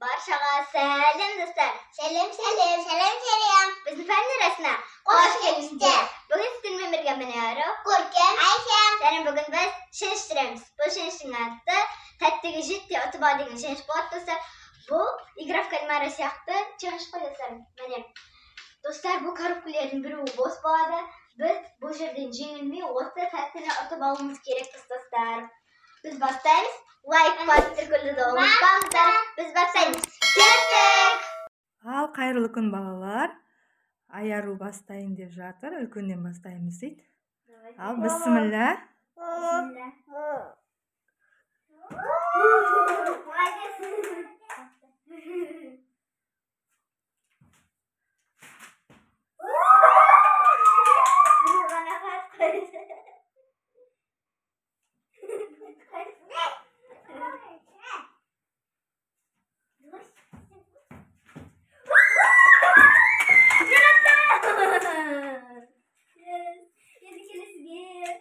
Баршаға сәлем, достар! Сәлем, сәлем, сәлем, сәлем! Біздің пән арасына қош келдіңіздер! Бүгін сіздермен бірге мен Ару, Көркем, Айша. Және бүгін біз челлендж түсіреміз. Бұл челлендждің аты «Тәттіге жет те ұтып ал» деген челлендж болады, достар. Бұл «Игра в кальмара» сияқты челлендж қой, достар. Міне, достар, бұл коробкалердің біреуі бос болады. Біз бұл жерден жеңілмей осы тәттіні ұтып алуымыз керекпіз, достар. Біз бастаймыз. Лайк басып, тіркелуді ұмытпаңыздар. Біз бастаймыз. Кеттік! Ал, қайырлы күн, балалар! Айару бастайын деп жатыр. Үлкеннен бастаймыз дейді. Ал, бісміллә! Бисмилля. Молодец. Біреу ғана қойды. Енді келесіге.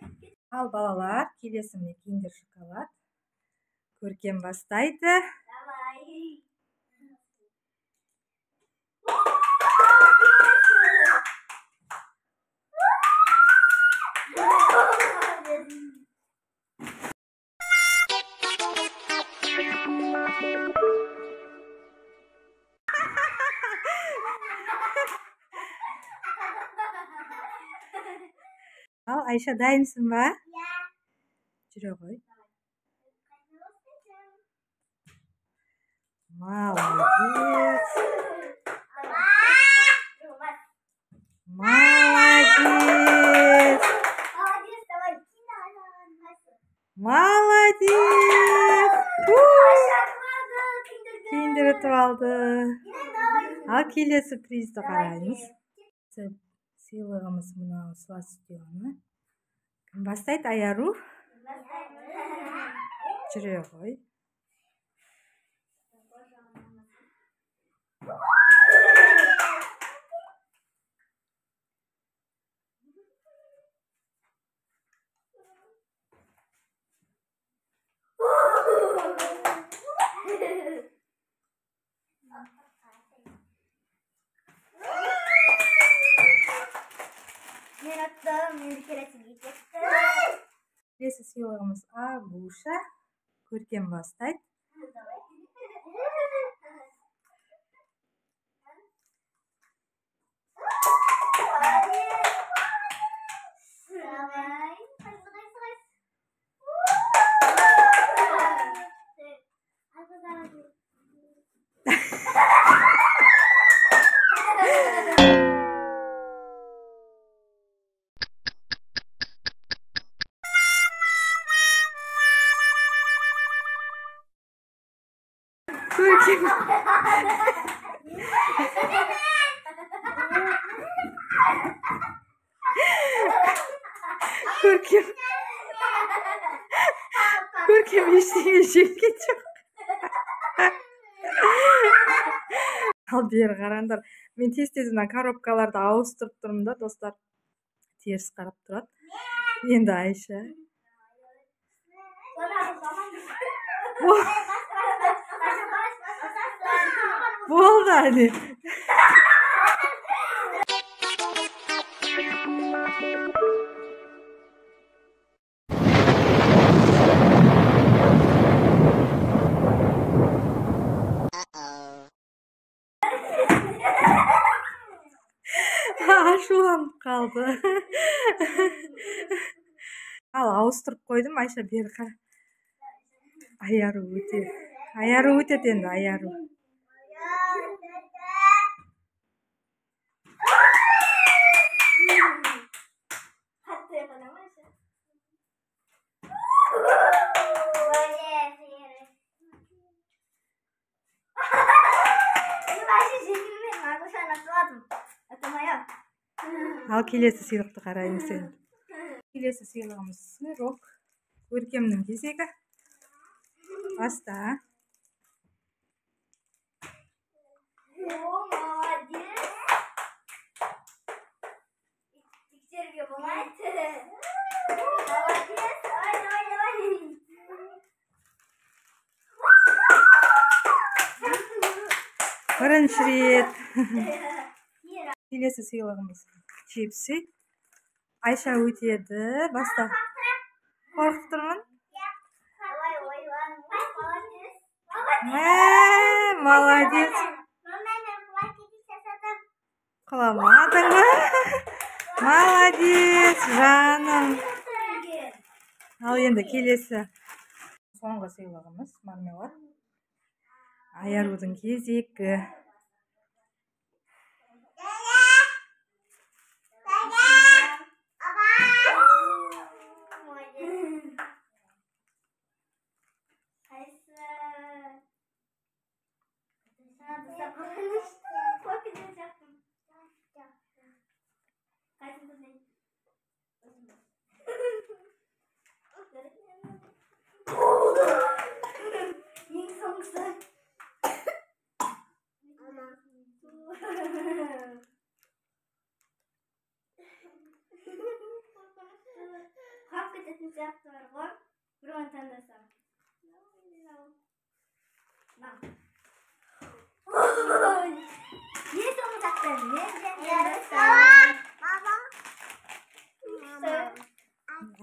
Ал, балалар, келесі, міне, Киндер шоколад. Көркем бастайды. Давай. Молодец. Ал, Айша, дайынсың ба? Иә. Жүре ғой. Молодец! Молодец! Молодец, давай. Молодец! Киндер ұтып алды. Ал, келесі призді қараймыз. Сыйлығымыз мынау, сластена. Кім бастайды? Айару, жүре ғой. Мен ұттым, енді келесіге кеттім. Келесі сыйлығымыз Агуша. Көркем бастайды. Давай. Молодец. Давай. Қайсы, қайсы, қайсы? Ал, давай. Көркем, Көркем, Көркем ештеңе жеңген жоқ. Ал, бері қараңдар, мен тез тез мына коробкаларды ауыстырып тұрмын да, достар, теріс қарап тұрады. Енді Айша. Болды, әне. Ашуланып қалды. Ал, ауыстырып қойдым. Айша, бері қара. Айару өтеді, Айару өтеді енді, Айару. Қатты қадамайшы. Молодец. Мен вообще жеңілмедім, Агушаны ұтып. Это моя. Ал, келесі сыйлықты қараймыз енді. Келесі сыйлығымыз сырок. Көркемнің кезегі. Баста. О, молодец. Тексеруге болмайды. Молодец. Давай, давай, давай. Бірінші рет. Келесі сыйлығымыз чипсы. Айша өтеді. Баста. Қорқып тұрмын. Молодец. Құламадың ба? Молодец, жаным. Ал енді келесі. Соңғы сыйлығымыз мармелад. Аярудың кезегі.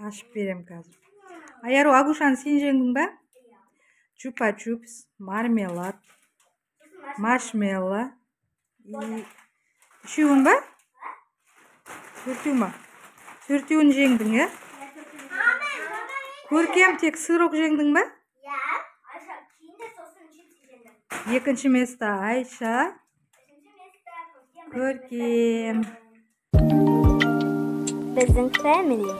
Ашып берем қазір. Аяру, агушаны сен жеңдің ба? Чупа-чупс, мармелад, маршмелло. Үшеуін ба? Төртеу ма? Төртеуін жеңдің, е? Көркем, тек сырок жеңдің ба? Екінші место Айша. Көркем. Біздің family.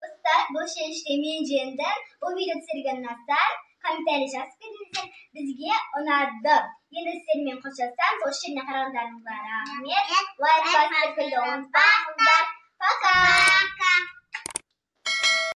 Достар, бұл челленджде мен жеңдім. Бұл видео түсірген ұнаса, комментарий жазып кетіңіздер. Бізге ұнады. Енді сіздермен қоштасамыз. Осы жеріне қарағандарыңызға рахмет. Лайк басып, ұмытпаңыздар.